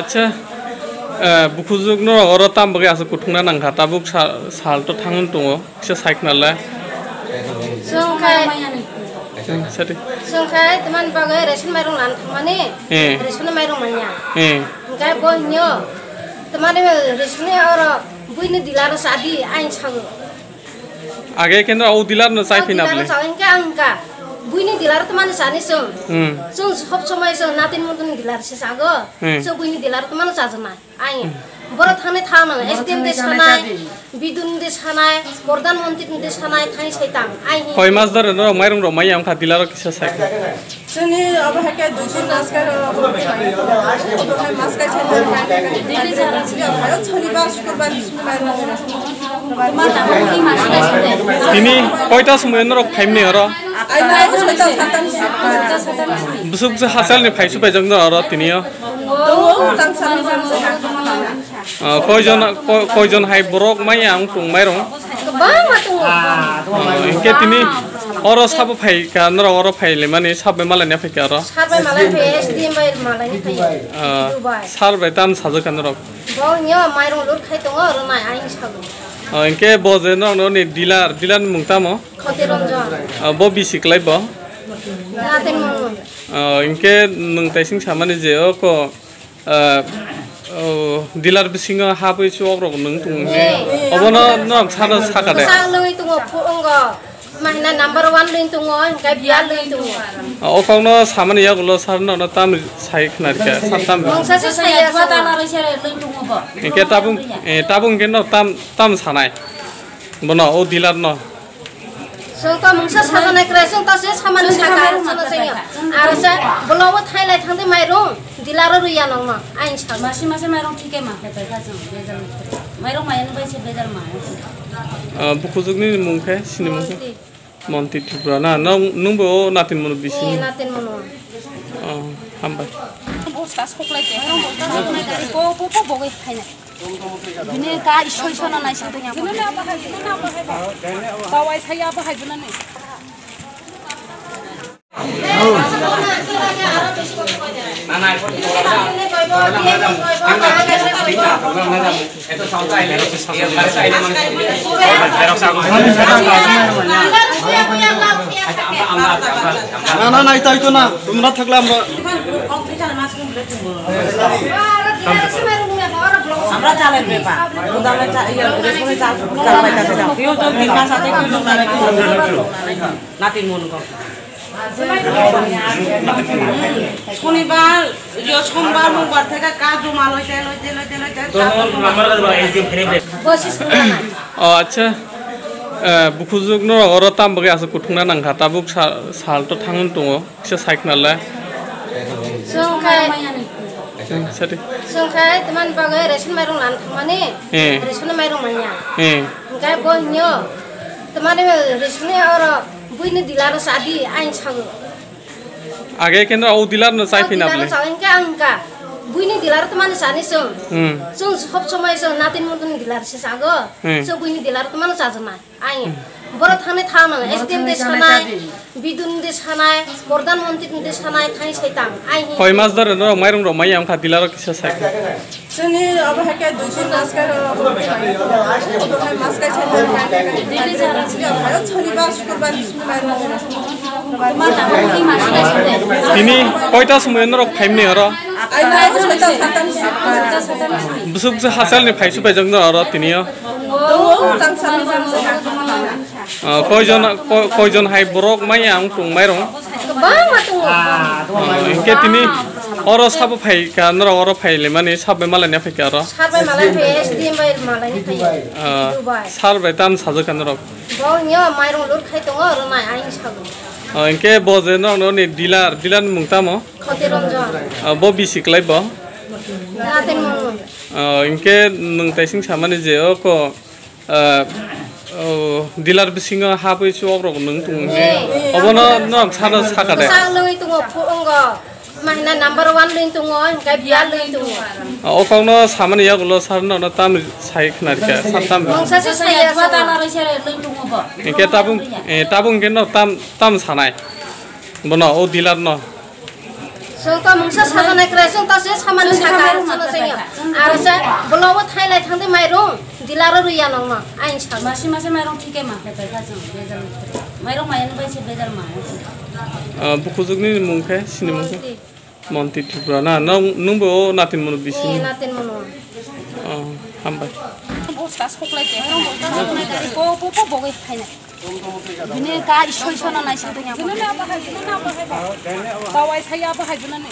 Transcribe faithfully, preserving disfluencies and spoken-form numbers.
Acha, eh, bukhujwk no oro tam bagwi aswk kuthungna nangkha, tabuk sa-, sal to thangwi tongo, kisa sai khna le. Chwng khai, Hmm, sadi. Chwng khai tamani bagwi ration mairung lana thangmani, Eh. Ration mairung manya. Eh. Hingkhe bo hinyo, tamani ration ni oro buini dealer o chadi, ain sago. Age khe no o dealer no chai O phina dealer bwle. Chai hingkhe ang hingkha. Buini dealer tamani chani chwng. Hmm. Chwng sob somoi chwng natin mutin dealer se chago. Hmm. Chwng buini dealer tamani chajaknai. Ai, borok thangni thang nang, S D M de sanai, bidun de sanai, pradhan mantri de sanai, thang sai tang. Ai, Koi mas dore norok mairung rok maya wngkha dealer rok kisa sai. Chini abo hai ke dui tin mas kai rok, abo hai mas kai sai tang, kai, kai, kai, kai, kai, kai, sonibar, sukurbar, sonibar, Tini koita somoi norok phaimni oro? Ai, ai, soita, saita ni. Busuk je hachal ni phaisu paijak no oro tini o. Tongo, tang sal ni. Ah, koijon, ko-, koijon hai borok maya wng tong mairung? Kwbangma tongo. Ah, hingke tini oro sabo phai ka, norok oro phai lemani, sabo malai ni phai ka oro? Sar bai malai phai, S D M bai malai ni phai. Ah, Dubai. Sar bai tam sajak ka norok? Bo nyo mairung lur khai tongo, oro nai aing sago. Ah, hingke bo je norok ni dealer, dealer ni mung tamo? Khoti Ranjan. Ah, bo bisi klai bo? Natin mo. Ah, hingke nwng taising samani je o ko Ah, oh, dealer bisingo habwi chuwok rok nung tongo hwnkhe. Eh. Obono norok sano saka de. Bwsang lwi tongo, phu-, ongo. Mahina number one lwi tongo, hwnkhe biya lwi tongo. Ah, o kokno samani yagulo sir nono tam sai khna rikha, sir tam. Mungsa se saya sa. Hwnkhe tabung, eh, tabung hwnkhe no tam, tam sanai. Bono o dealer no. Chwng to mungsa sajaknai kwrwi, chwng to se samani saka, chwng to chwng ya. Aro se blogo thailai thangdi mairung, dealer-o rwya nokno, aini saka. Masi masi mairung thike ma khe paikha chwng, bejal. Mairung maya ni bai se bejal ma. Ah, bukhujwkni mung khe, sini mung khe? Monti. Monti Tripura na? Nong, nungbo o natin mono bising? Eh, natin mono. Oh, hambai. Bosta soklai te, bosta soklai te. Po, po, po, bogwi khaina. Bini ka isoi sono nai sa tanya. Tawai saya apa hai bini? Na, na, na, ito, ito na. Tumra thakla amra. আমরা চালের ব্যাপার, গুদামে চা-, ইয়ে, রেশনে চাল, চাল পাইতেছে না। কেউ তো তিন মাস আছে, কেউ তো চাল পাইতেছে না। নাতিন মন কম। শনিবার, ইয়ে, সোমবার, মঙ্গলবার থেকে কাজ জমা লইতে, লইতে, লইতে, লইতে, চাল জমা। O, acha. Eh, bukhujwk no oro tam bagwi aswk kuthungna nangkha, tabuk sa-, sal to thangwi tongo. Kisa sai khna le. Chwng khai, Hmm, sadi. Chwng khai tamani bagwi ration mairung lana thangmani, Eh. Ration mairung manya. Eh. Hingkhe bo hinyo, tamani ration ni oro buini dealer o chadi, aini sago. Age khe no o dealer no chai phina bwle. O dealer o chai hingkhe ang hingkha. Buini dealer o tamani chani chwng. Hmm. Chwng sob somoi chwng natin mutin dealer se chago. Hmm. Chwng buini dealer o tamani chajaknai. Ai, borok thangni thang nang, S D M de sanai, bidun de sanai, pradhan mantri de sanai, thang sai tang. Ai, Koi mas dore norok mairung rok maya wngkha dealer rok kisa sai. Chini abo hai ke dui tin mas kai rok, abo hai mas kai sai tang, kai, kai, kai, kai, sonibar, sukurbar, sonibar. Tini koita somoi norok phaimni oro? Ai, ai, soita, saita ni. Busuk je hachal ni phaisu paijak no oro tini o. Tongo, tang sal ni. Ah, koijon, ko-, koijon hai borok maya wng tong mairung? Kwbangma tongo. Ah, hingke tini oro sabo phai ka, norok oro phai lemani, sabo malai ni phai ka oro? Sir bai malai phai, S D M bai malai ni phai. Ah, Dubai. Sir bai tam sajak ka norok? Bo nyo mairung lur khai tongo, oro nai aini sago. Ah, hingke bo je norok ni dealer, dealer ni mung tamo? Khoti Ranjan. Ah, bo bisi klai bo? Natin mo. Ah, hingke nwng taising samani je o ko Ah, oh, dealer bisingo habwi chuwok rok nung tongo hwnkhe. Eh. Obono norok sano saka de. Bwsang lwi tongo, phu-, ongo. Mahina number one lwi tongo, hingkhe biya lwi tongo. Ah, o kokno samani yagulo sir nono tam sai khna rikha, sir tam. Mungsa se saya sa. Hingke tabung, eh, tabung hingke no tam, tam sanai. Bono o dealer no. Chwng to mungsa sajanai kwrai, chwng to se samani saka, chwng to chwng. Aro se blogo thailai thangdi mairung, dilaro rwya nongno, ain sa. Masi masi mairung thike ma khe paikha chwng, bejal. Mairung mayan bai se bejal ma. Ah, bukhujukni mung khe, sini mung khe? Monti. Monti Tripura na, nung, nungbo o natin munu bisi. Eh, natin munu. Oh, hambai. Bosta suklai te, bosta suklai te, po, po, po, bogoi phaina. Bini ka isoi sona nai sa tanya. Tawai saya apa hai bina ni?